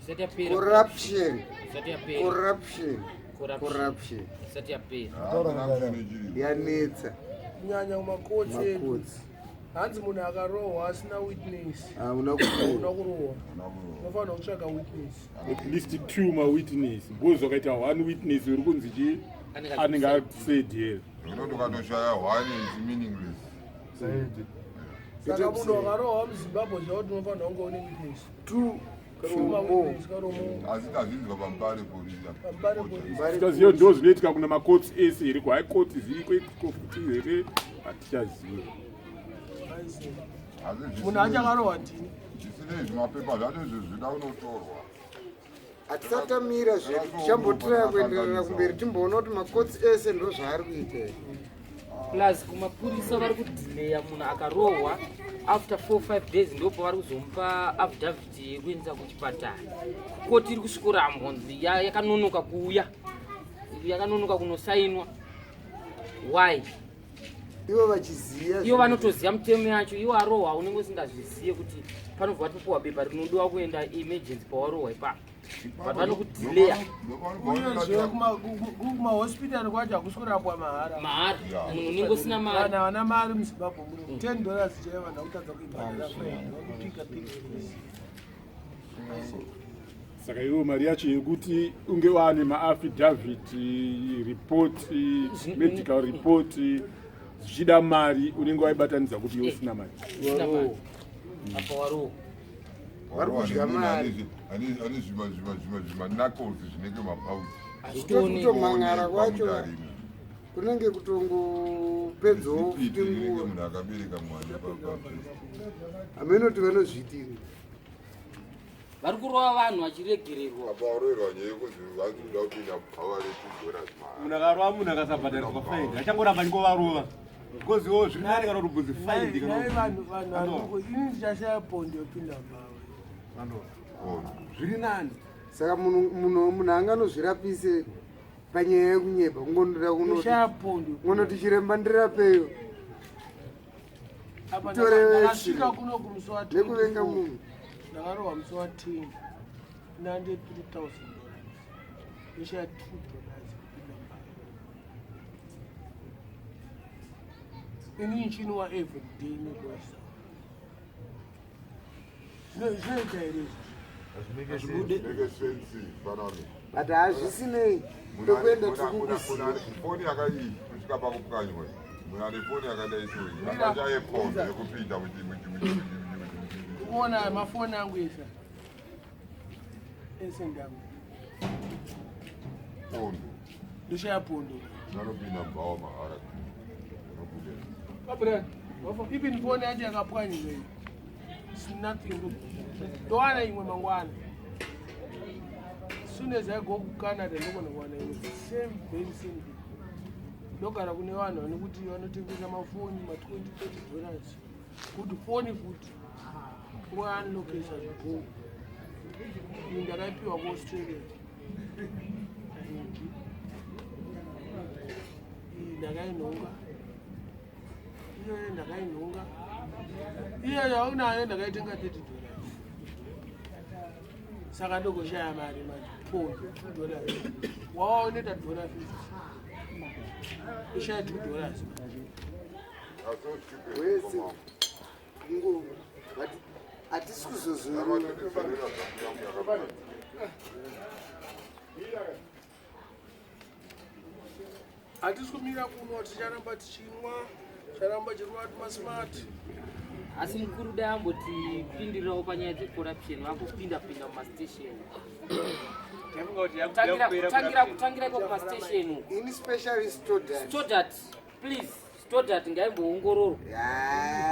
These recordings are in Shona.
Isati yapera. Corruption. Isati yapera. Corruption. Corruption. Corruption. Isati yapera. Yanetsa. Kunyanya kumakotsi edu. Makotsi. Hanzi munhu akarohwa asina witness. Hauna Hauna kurohwa. kurohwa. Unofanira kutsvaga witness. At least two mawitness, because wakaita one witness uri kunzi chii, Anenge anenge akusaid here. Unoti ukatoshaya one, is meaningless. Saka munhu akarohwa muZimbabwe zvakuti unofanira kunge une witness. Two Two or more. mawitness karomo. Asi tazvinzwa paMbare polisi. Pambare police. Tichaziva ndo zvinoitika kuna makotsi ese here, kuhigh court ziriko iko futi here, hatichaziva. Aizi. Asi Munhu achakarohwa ndini. zvisinei, zvimapepa zvacho izvo zvida kunotorwa. Hatisatamira zvedu, tichambotiraya kuenderera kumberi timboona kuti makotsi ese ndo zvaari kuita here. Plus kumapurisa vari kudhileya munhu akarohwa after 4 5 days ndopo vari kuzomupa affidavit yekuendesa kuchipatara. Koti iri kusvikorambwa nzi yakanonoka kuuya, yakanonoka kunosainwa. Why? Ivo vachiziva. Ivo vanotoziva mutemo yacho. Iwo arohwa unenge usingazvizive kuti panobva watopuwa bepa rinodiwa kuenda emergency pawarohwa ipapo, but vanokudhileya. Uyezve kumahospitari kwacho hakusi kurapwa mahara. Mahara. Yeah. Munhu unenge usina mari. Vanhu havana mari muZimbabwe muno. $10 chaiyo vanhu vakutadza kuibhadhara. Vakupika pika. Saka iwo mari yacho yekuti unge waane maaffidavit report, medical report, zvichida mari unenge waibatanidza kuti iwe usina mari. Usina mari apa warohwa. Vari kudya mari. Ane zvimaknuckles zvinenge mabhauzi. Hazvitooneki. Kutomangara kwacho kunenge kutongopedzawo futi nguva. Munhu akabereka mwana. Hamene kuti vanozviitiri. Vari kurova vanhu vachiregererwa. Apa waroerwa nyaya yekuzi vanzi uda kupinda bhawa re$2 mahara. Munhu akarova munhu akasabhadhariswa faindi, achangoramba achingovarova because iwo zviri nani kana kuti bvunzi faindi kana Dai kuti- vanhu vari ini ndichashaya pondo yopinda mbava. Zviri nani. Saka munhu anganozvirapise panyaya yekunyepa kungondoda kunoti Ndoshaya pondo. kungonoti chiremba ndirapeyo. Apa Tore ndakasvika kuno kumusi wa nekuvenga 24. munhu. Ndakarohwa musi wa 10 nande $3000, ndoshaya $2 kupinda mbava. Ini nchinwa every day nedosa. Zvinoita here izvi? Make sense, fanami. But hazvisinei, tokuenda tiri kukuziva. Foni yakadii kusvika pakupwanywa? Munhu ane foni yakadai so akashaye pondo yekupinda. Kuona mafoni angu ese ese ndangu. Pondo. Ndoshaya pondo. Anopinda bhawa mahara. Gabriel, even foni yacho yakapwanyika iyi. It's nothing. Ndowana imwe mangwana. Soon as I go kuCanada ndogona kuwana imwe, same very same thing. Ndogara kune vanhu vane kuti vanotengesa mafoni ma 20 $30 kuti foni futi kuunlockesa zvibhoo. Iyi ndakaipiwa kuAustralia. Iyi ndakainhonga, iyoyo ndakainhonga, iyoyo yaunayo ndakaitenga $30. Saka ndogoshaya mari manje, pondo $2, wawaoneta dollar 50, ushaya $2. Wese ngo, but hatisi kuzozorora. Hatisi kumira kunwa, ticharamba tichinwa, ticharamba chirwa tumasmart. Asi mukuru dai ambotipindirirawo panyaya dzecorruption, vambopinda pinda mumastation. Ndafunga kuti yakupera. Kutangira iko kumastation uko. Ini specialist Stoddard. Stoddard, please, Stoddard ngaimboongororwa.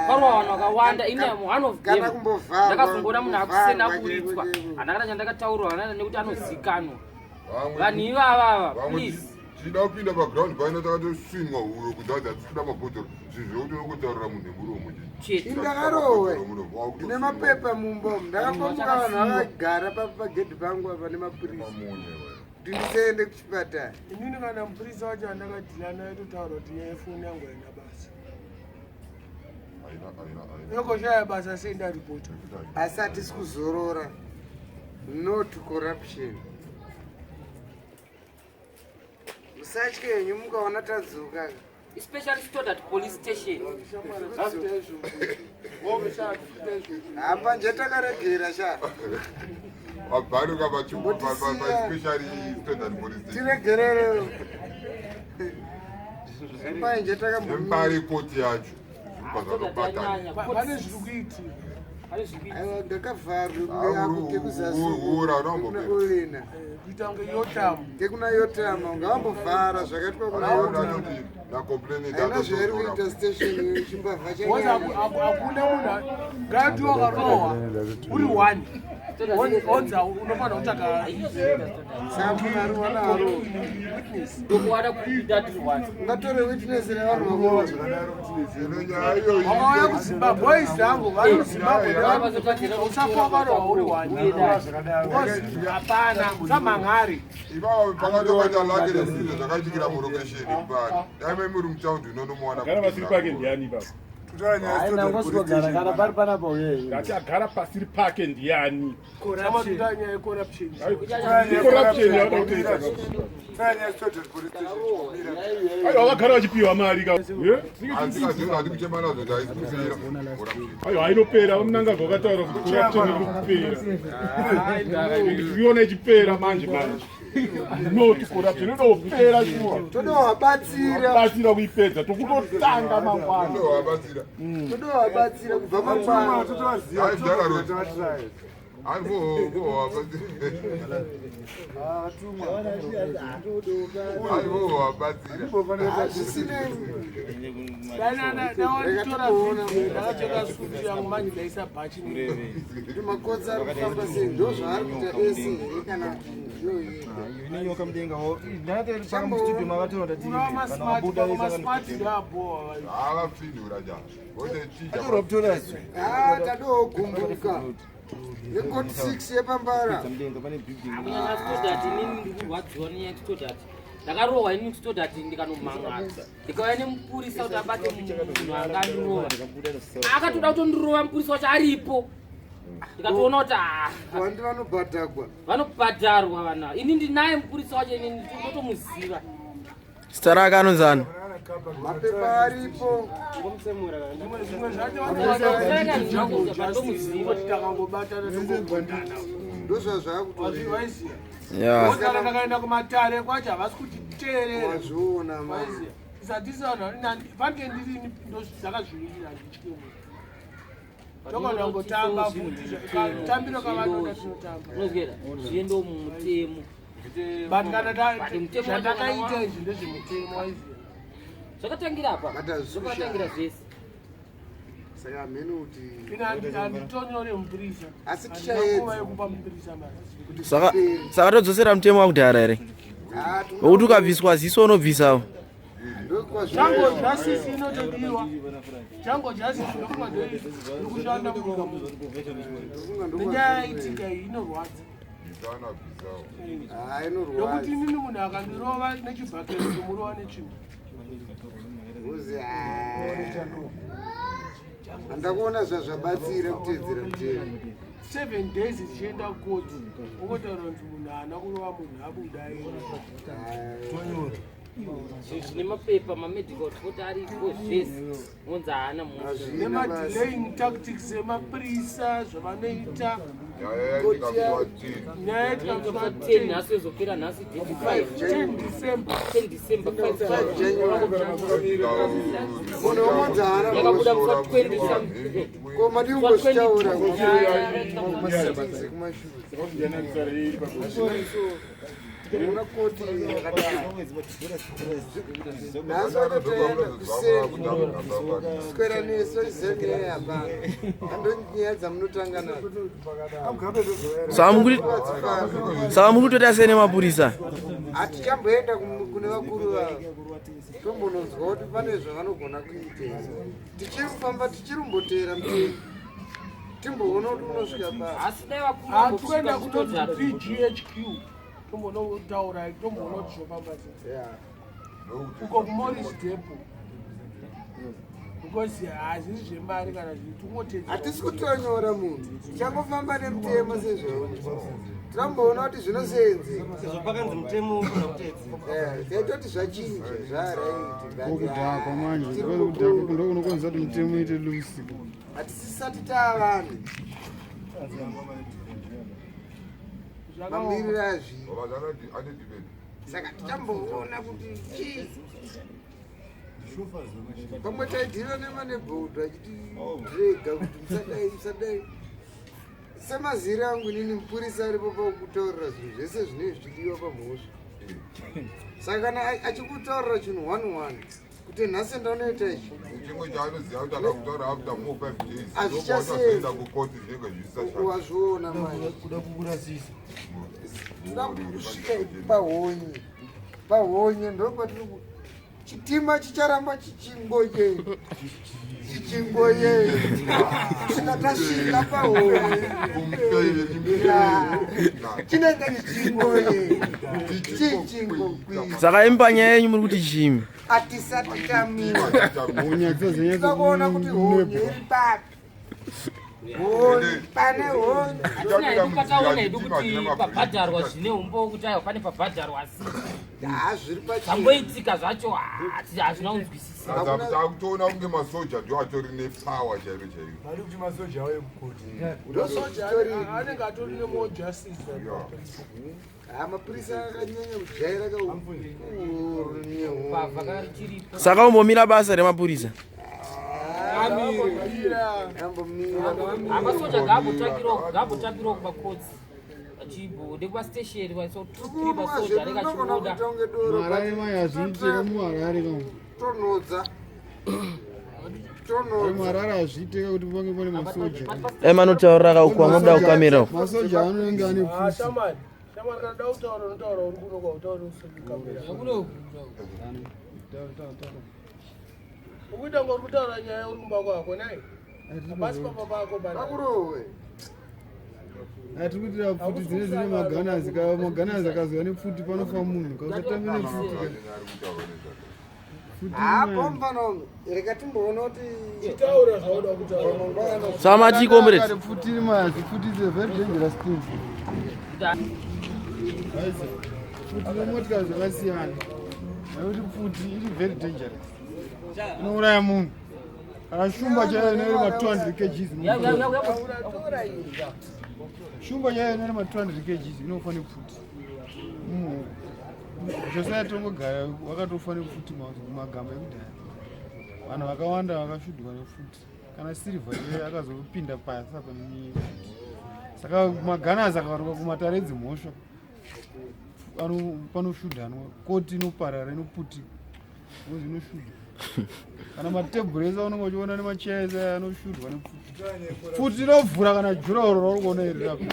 Parwa vanhu vakawanda, ini am one of them. Kana kumbovharwa, Ndakazongoona munhu akusena kumbovharwa aburitswa. chaipo chaipo. Handakana chandakataurwa kana nekuti anozikanwa vanhu ivavava. Please. Tichida kupinda paground paina, takatosvinwa uyo kudzadza tichida mabhodhoro, zvinhu zvekuti unongotaurira munhu nemuromo. Chete. Indakarohwe ndine mapepa mumba umu, ndakakomuka vanhu vakagara pagedhi pangu apa nemapurisa kuti ndisaende kuchipatara. Inini kana mupurisa wacho andakadhila naye totaura kuti nyaya yefoni yangu haina basa. Yokoshaya basa sei ndaripota? Asi hatisi kuzorora. No to corruption. Musatye henyu mukaona tadzoka. Especially Stoddard police station. Hapa nje takaregera sha. Vabharuka vachiespecially Stoddard police station. Tiregerere. Manje takambomira. Koti yacho. Zvakatobatana. Pane zviri kuitika. Aiwa ndakavharwa Ah, ura, unombopera. kekuzasiulina Kuita kunge yotamu. kekuna yotama ungavambovhara zvakaitwa kuna yotama haina zvairi kuita station chimbavha Because hakuna munhu ngati wakarohwa uri one odza unofanira kutsvaga saka ari wanaro witness. Ndokuwada kuita tiri one. Ungatore witness revanhu vakuru. Wakauya kuZimbabwe boys angu vari kuZimbabwe usafa wakarohwa uri one because hapana samhangari. Ivavo pakatobaita lake rezvinhu zvakaitikira murokesheni pari dai mai muri mutaundi unonomuwana. Agara pasiri pake ndiani ipapo? Kana pari panapa uye. Ngati agara pasiri pake ndiani? Samatuta nyaya yecorruption. Corruption yauda kutoita. Aiwa vagara vachipiwa mari ka. Handikazvino kuchema nazvo kuti haisi kupera. Aiwa hainopera, vaMnangagwa vakataura kuti corruption iri kupera. Tiriona ichipera manje manje. No to corruption inopera shuwa. Todovabatsira. Batsira kuipedza tokutotanga mangwana. Ndovabatsira. Todovabatsira kubva mangwana. Aivovabatsira. Zvisinei. Dawanditora video ndakapfeka sutu yangu manje ndaisa bhachi. Kuti makotsi ari kufamba sei, ndo zvaari kuita ese here kana kuti ndiyo yega? Inyoka mudenga ndakatoita mustudio makatora ndati Unova masmart ndaaboa. Havapfindura ja vote. Atorwa. Ah, tadogumbuka nekoti 6 yepambara. Mudenga pane building. Kunyanya Stoddard, inini ndikurwadziwa nenyaya yeStoddard. Ndakarohwa inini Stoddard, ndikanomhan'ara, ndikauya nemupurisa kuti abate munhu anga andirova. Akatoda kutondirova mupurisa wacho aripo, ndikatoona kuti ah, Vandi vanobhadhagwa. Vanobhadharwa vana. Ini ndinaye mupurisa wacho, ini ndinotomuziva. Zita rake anonzani? Mapepa aripo. Zvimwe zvacho Ndomuziva. takangobatana tongogondana. Ndozvazvaakutoreva. Waiziya. Ya. Kana takaenda kumatare kwacho havasi kutiteerera. Wazviona ma. Waiziya, isatisa vanhu fanike ndirini ndakazvimirira, handitye munhu. Togona kungotamba futi katambiro kavanoda tinotamba. Unozwera zviendo mumutemo. But kana But mutemo zvatakaita izvi ndezvemutemo, waiziya. Zvakatangira apa. But hazvisi Zvakatangira zvese. Saka hamene kuti Ine handitonyore mupurisa. Asi Handina tichaedza. nguva yekupa mupurisa mari. Kuti Saka zvipere. saka todzosera mutemo wakudhara here Ah, wekuti ukabviswa ziso unobvisawo? Jungle justice inotodiwa. Jungle justice ndofunga ndoiri kushanda munyika muno nenyaya yaitika iyi inorwadza. Bvisana bvisawo. Ah, Nokuti inorwadza. inini munhu akandirova nechibhakero ndomurova nechimwe. Uzi, ah. Handakuona zvazvabatsira kuteedzera mutemo. 7 days zichienda kukoti, ungotaura kunzi munhu haana kurova munhu, abuda aenda. Zvinhu zvine mapepa, mamedical report aripo zvese, unonzi haana mhosva. Hazvina basa. Nemadelaying tactics emapurisa zvavanoita. Nyaya yaitika 10. Nyaya yaitika 10 nhasi yozopera nhasi date 5. 10 December. 10 December 5. Munhu unonzi haana Yakabuda mhosva. musa 20 something. Ko madi kungozvitaura kumasitings ekumashure. Una koti yakadaro. Nhasi vakatoenda kuseni kuswera nesu izene hapana. Andonyaya dzamunotanga nadzo. Saka muri kutoita sei nemapurisa? Hatichamboenda kune vakuru vavo, tombononzwa kuti pane zvavanogona kuita here. Tichiri kufamba, tichirimboteera mutemo, timboona kuti unosvika pa Asi dai vakuru Hatuenda vambosvika kunonzi kuStoddard. PGHQ, tombonotaura, tomboona kuti zvofamba sei uko kuMorris Depo, because hazvisi zvemari kana zvii, tungotedzera. Hatisi kutonyora munhu, tichangofamba nemutemo sezvauri. Tiramboona kuti zvinosenze. Sezvo pakanzi mutemo unofanira kuteedzera. Eh, taitoti zvachinja zvaraiti. Kokudhakwa manje kudhakwa ndo kunokonzera kuti mutemo uite loose. Hatisisati taavanhu. Mamiriro azviri. Saka tichamboona kuti chii. Pamwe taidhira nemanebhodho achitidrega kuti musadai musadai. Semaziri angu inini mupurisa aripo pakutaurira zvinhu zvese zvinenge zvichidiwa pamhosva. Saka kana achikutaurira chinhu one one kuti nhasi ndanoita ichi chimwe chaanoziva kuti akakutaura after 4 5 days Hazvichasendi. ndopautazoenda kukoti zvinenge zvisashanda wazviona manje Kuda kukurasisa. Toda kusvika pahonye pahonye ndopatiri chitima chicharamba chichingoye chichingoye kusvika tasvika pahonye chinenge chichingoye chichingokwira Saka imi panyaya yenyu muri kuti chimi? Hatisati tamira. Honye Toda kuona kuti honye iri papi. Honye pane honye. Hatina hedu pataona hedu kuti pabhadharwa zvine umbowo kuti aiwa pane pabhadharwa, asi Haa, zviri pachena. Zvamboitika zvacho hazvina kunzwisisa. Takutoona kunge masoja ndo atori nepower chairo chairo. Vari kuti masoja auye kukoti. Ndozvochitori. Anenge atori nemore justice. Haa, mapurisa akanyanya kujaira Bavha kana chiripo. Saka umbomira basa remapurisa? Ambomira. Amasoja ngaambotangirawo kumakotsi achibho nekumastation vaisa 2 3 masoja anenge Zvedu achiroda. kuita kunge doro. Muharare mai hazviiteka muHarare ka. Tonhodza tonhodza. Muharare hazviiteka kuti pange pane masoja. Manotaurira kauku amoda kukamira uku. Masoja anenge ane Ah, pfuti. shamani shamani, kana da kutaura unotaura uri kuno, kwautauri usiri kamera. Ukuita kunge uri kutaura nyaya uri kumba kwako nai, hapasi pamba pako pana. Pakurohwe. Hatiri kuitira pfuti dzine dzine maganazi. Maganazi akaziva nepfuti panofa munhu. Kausatambe nepfuti ka. Pfuti Haa, imwe. pomfana reka timboona kuti Chitaura zvauda kutaura. mangwana. Saka mati comrades? Pfuti iri mazi, pfuti is a very dangerous thing. Pfuti nemotikari zvakasiyana nekuti pfuti iri very dangerous, inouraya munhu. Kana shumba chaiyo inorema 200 kgs inofa. Shumba chaiyo inorema 200 kgs inofa nepfuti mumaoko. Josiah tongogara wakatofa nepfuti mumagamba ekudhaya. Vanhu vakawanda vakashudhwa nepfuti. Kana Sirivha chaiyo akazopinda pasi apa nepfuti. Saka maganazi akawanikwa kumatare edzimhosva panoshudhanwa, koti inoparara, inoputika because inoshudha. Kana matebhuru ese aunenge uchiona nemacheya ese aya anoshudhwa nepfuti. Pfuti inovhura kana jurauro rauri kuona iri rapo,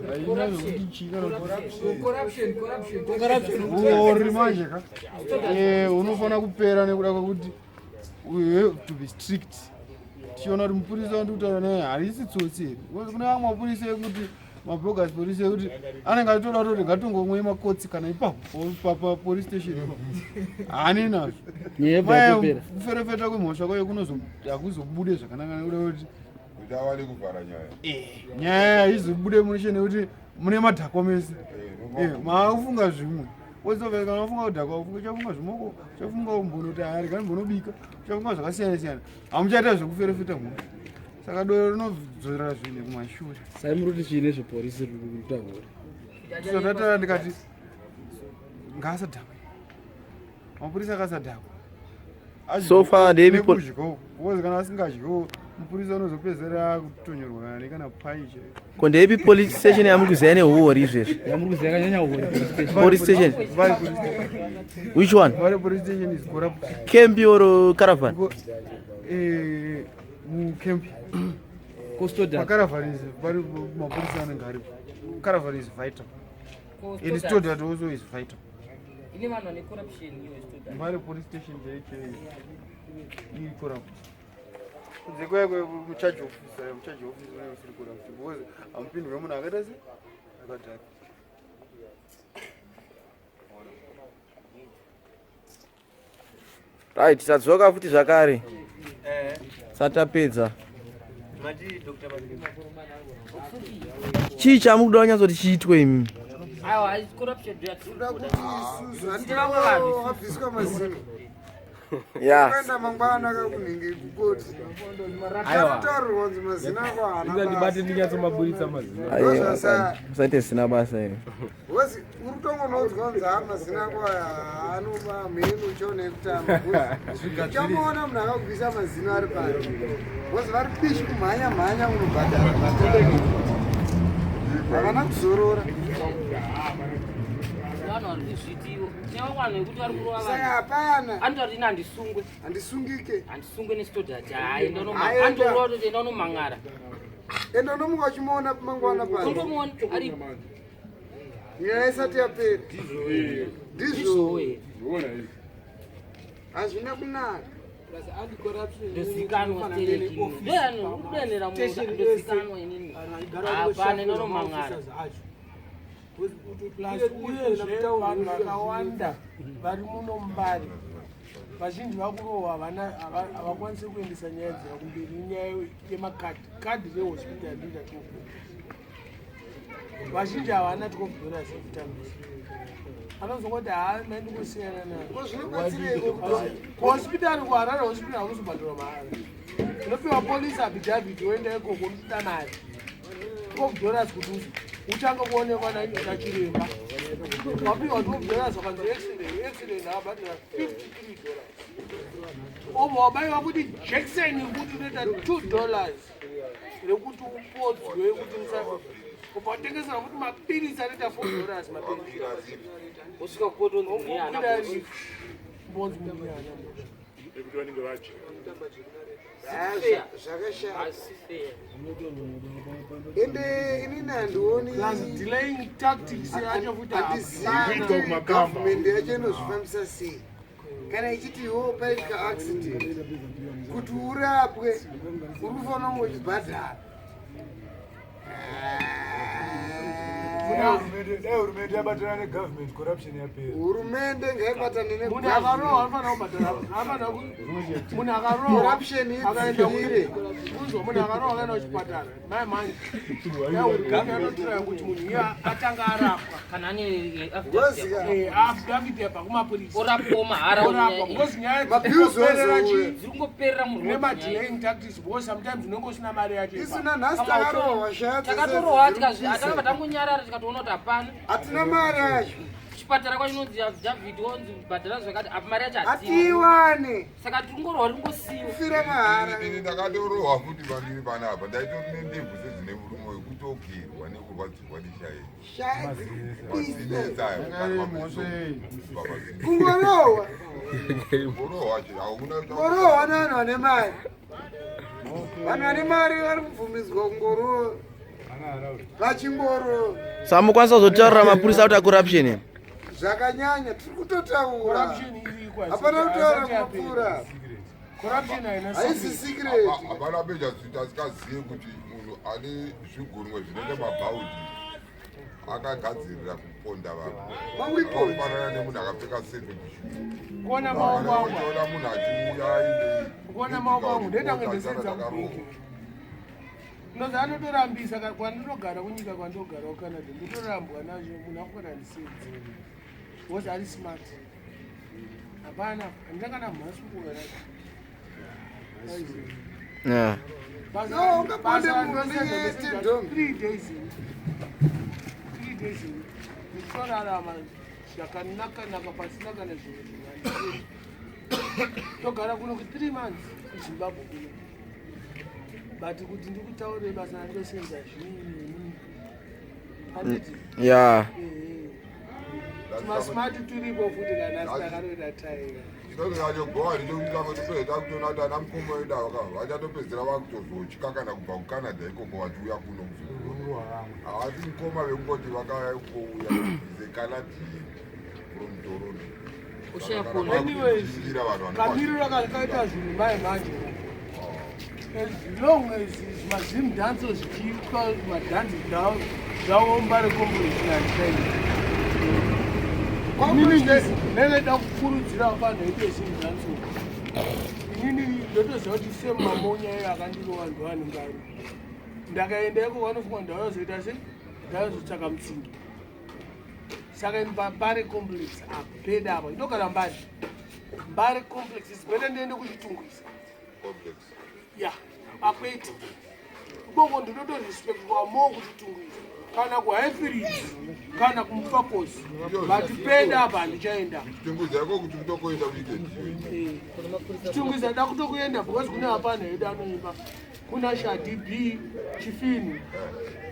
haina zvekuti chii kana uri manje ka. Unofanira kupera nekuda kwekuti we have to be strict, tichiona kuti mupurisa wandiri kutaura naye harisi tsotsi here, because kune vamwe mapurisa ekuti mabogus polisi ekuti anenge achitoda kutoti ngatongomwe makotsi kana ipapo papolice station ipapo, haani nazvo. Nyaya yebva yatopera. Kuferefeta kwemhosva kwayo hakuzobude zvakanaka nekuda kuti Kuti avane kuvhara nyaya. Nyaya haizobude mushe nekuti mune madhakwa mese. Maakufunga zvimwe. Wozobva kana wafunga kudhakwa, uchafunga zvimoko, uchafunga mbonoti hari kana mbonobika, uchafunga zvakasiyana siyana, hamuchaita zvekuferefeta mhosva. Saka doro rinodzorera zvinhu kumashure. Sai muri kuti chii nezvepolisi riri kutaura? So ndataura ndikati ngaasadhakwe, mapurisa akasadhakwa. So far, ndeipi Nekudyawo, because kana asingadyiwo mupurisa unozopedzera kutonyorwa kana nekana pai chaiyo. Ko ndeipi police station yamuri kuziva nehuori izvezvi? Yamuri kuziva yakanyanya huori police station? Police station. Mbare police station. Which one? Mbare police station is corrupt. Camp or caravan? Mucamp. Custodian. Macaravan is pari mapurisa anenge aripo. Caravan is vital and Stodart also is vital. Ine vanhu vane corruption iyo Stodart. Mbare police station chaicho iri corrupt. Kunze kwaya mucharge officer, mucharge officer unenge usiri corrupt because hamupindwe munhu akaita se akadhakwa. Right, tadzoka futi zvakare. Satapedza. Chii chamukuda kunyatsoti chiitwe imi? Aiwa, corruption do Toda kuti isusu handivabviswa mazino. Ya. Kuenda mangwana kakunhingi kukoti. Aiwa. Taurirwa kunzi mazino ako haana ndibate ndinyatsomaburitsa mazino. Aiwa, usaite zvisina basa iri. Wozi uri kutongonoudzwa kunzi haa mazino ako aya anoma mheni uchiona ekutamba. Uchamuona munhu akakubvisa mazino ari pano. Wozi vari pishi kumhanya mhanya unobhadhara bhadhara. Havana kuzorora. Vanhu vari kuzvitiwo tine vamwe vanhu vekuti vari kurova Saka hapana. Anotaura kuti ini handisungwe. Handisungike. Handisungwe nesitodhati. Hayi, Aenda. andorova toti enda unomang'ara. Enda unomuka uchimuona mangwana pano. Undomuona aripo. Nyaya isati yapera. Ndizvo. Hazvina kunaka. Ndozikanwa stereki. Ndoyanera munhu ndozikanwa inini. Hapana enda unomang'ara. Plus uyezve vanhu vakawanda vari muno mubari vazhinji vakurohwa havakwanisi kuendesa nyaya dzavo kumberi inyaya yemakadhi kadhi rehospital rinoita 12 vazhinji havana 12 dollars yekutambisa anozongoti haa maindikosiyana zvinobatsireiko kuhospitari kuHarare hospital hauzobhadharwa mahara unopiwa police affidavit woenda ikoko unotoda mari 12 dollars kuti utange kuonekwa nachiremba. Wapiwa 12 dollars wakanzi accident, accident akabhadhara 53 dollars, obva wabaiwa kuti jackson kuti unoita 2 dollars rekuti upodzwe kuti usa ubva watengesera kuti mapirisi anoita 4 dollars mapirisi. Usvika kukoti onzi munhu haana mhosva. Mbonzi munhu haana mhosva. Nekuti vanenge vadya. Zvakashata. Asi fair. Ende inini handioni. Plus delaying tactics yacho futi. Handizivi hapana. kuti government yacho inozvifambisa sei kana ichiti iwo paitika accident kuti urapwe uri kufanira kunge uchibhadhara. Dai hurumende yabatana negovernment, corruption yapera. Hurumende ngaibatane. Munhu akarohwa anofanira kubhadhara, anofanira munhu akarohwa Corruption akaenda idzikire. Kunzwa munhu akarohwa akaenda kuchipatara mai manje hurumende anotiraya kuti munhu iye atanga arapwa. Kana ane affidavit yabva kumapurisa. Orapwa mahara. Orapwa because nyaya Mapills dzinoperera ozouya. chii Dziri kungoperera muroad. nemadelaying tactics because sometimes unenge usina mari yacho. Isina nhasi takarohwa shaya dzese Takatorohwa dziri kupisa. takabva tangonyarara tikatoona kuti hapana. Hatina mari yacho. Chipatara kwacho inonzi affidavit wonzi bhadhara zvakati apa mari yacho Hatiiwane. Saka tingorohwa ringosiwa. Kufira mahara. Ini ndakatorohwa futi vandiri panapa ndaitori nendebvu sedzine murume wekutogerwa nekurwadzirwa neshaya. Shaya dziri kupisa. Mazino. Kungorohwa. Kungorohwa che hauna. Kungorohwa nevanhu vane mari. Vanhu vane mari vari kubvumidzwa kungorohwa vachingorohwa. Samukwanisa kuzotaurira mapurisa kuti acorruption imi? Zvakanyanya tiri kutotaura. Corruption iriko. Hapana kutaura kunopfuura. Corruption haina. Haisi secret. Hapana beja zvita asikazive kuti munhu ane zvigunwe zvinenge mabhaudhi akagadzirira kuponda vanhu. Maweapons. Akafanana nemunhu akapfeka sevheti. Kuona maoko angu. Uchiona munhu achiuya aine Kuona maoko angu ndoita kunge ndesenza kubhenki. Unozi anotorambisa kwandinogara kunyika kwandinogara kuCanada ndotorambwa nazvo munhu akukona handisenzi because ari smart hapana handina kana mhasi kuona. Yeah. No, ungaponde munhu nenyaya yestedom. 3 days in. 3 days in. Ndichitorarama zvakanaka-naka pasina kana zvinhu zvingandiita. Togara kuno ku 3 months kuZimbabwe kuno but kuti ndikutaurire basa randosenza zvinini handiti? Yeah. Timasmart turipo futi kanasi takanoita taika. Chinoto chacho gowa ndichokuita kuti pedzera kutoona kuti ana mukoma vedu ava vachatopedzera vakutozotya kana kubva kuCanada ikoko vachiuya kuno kuzoona. Havasi mukoma vekungoti vakangouya seCanadian from Toronto. Ushaya Kana phone. Anyways, vakuchinjira vanhu vanenge kamiriro kakaita zvinhu mai manje, as long as mazimdhanso zvichiitwa madhanzi zvavo Mbare comrades, inini ndinenge da kukurudzira vanhu vedu vezimdhanso. Inini ndotoziva kuti semamonya iyo akandirova ndoanenge ari. Ndakaenda iko vanofunga ndauyazoita se ndauyazotsvaka mutsindo. Saka ini pambare complex apa peda apa ndogara mbare. Mbare complex is better ndiende kuchitungwiza. Complex. Ya, akwete. Ikoko ndinotorespectwa more kuchitungwiza kana kuhighfields kana kumufakos but peda apa handichaenda. Chitungwiza yako kuti kutokoenda weekend iyoyi. Eh, Chitungwiza da kutokuenda because kune hapana yedu anoimba. Kuna Shadi B Chifini.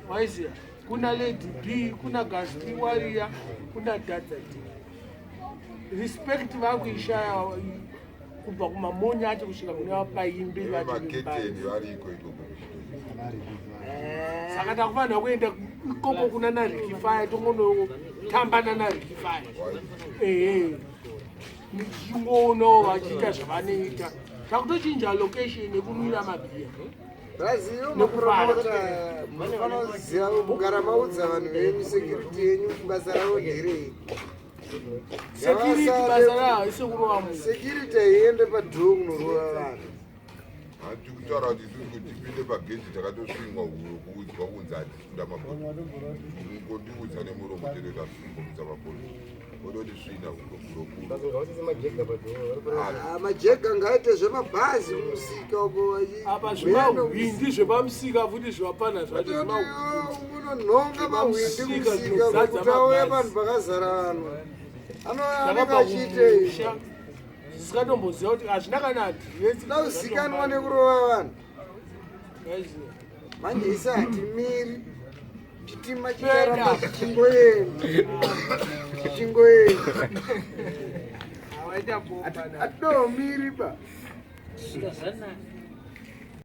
Waiziya. Kuna Lady B, kuna Gaspi Warrior, kuna Dadza D. Respect vakuishaya kubva kumamonya acho kusvika kune vapaimbi vacho vembari. Maketeni variko ikoko kuchitungwiza. Saka takufanira kuenda ikoko kuna naRicky Fire tongonotamba nanaRicky Fire. Ehe. Tichingoonawo vachiita zvavanoita. Takutochinja location yekunwira mabhiya. Brazil Nekufara. mapromota munofanira kuziva kugara maudza vanhu venyu security yenyu kuti basa ravo nderei. Security basa ravo haisi kurova munhu. Security haiende padhoo kunorova vanhu. Hati kutaura kuti isusu kuti tipinde pageji takatosvingwa huro kuudzwa kunzi hatisi kuda mabhodhoro. Kungondiudza nemuromo chete kuti hatisi kumbobvisa mabhodhoro. Vototi svina huro huro kuro. Ah, majega ngaite zvemabhazi kumusika uko Apa zvimahwindi zvepamusika futi zvapana zvacho zvimahwindi. Unonhonga mahwindi Zvepamusika kusika zvinozadza kuti auye mabhazi. vanhu pakazara vanhu. Anenge Zvakabva achiitei? kumusha. Zvisikatomboziva kuti hazvina kana adhiresi. Kuzikanwa nekurova vanhu. Manje isa hatimiri. Chitima chicharamba chichingoenda. Chichingoenda. Hawaita bomba na. Hatidomiri ba. Svika zvanaka.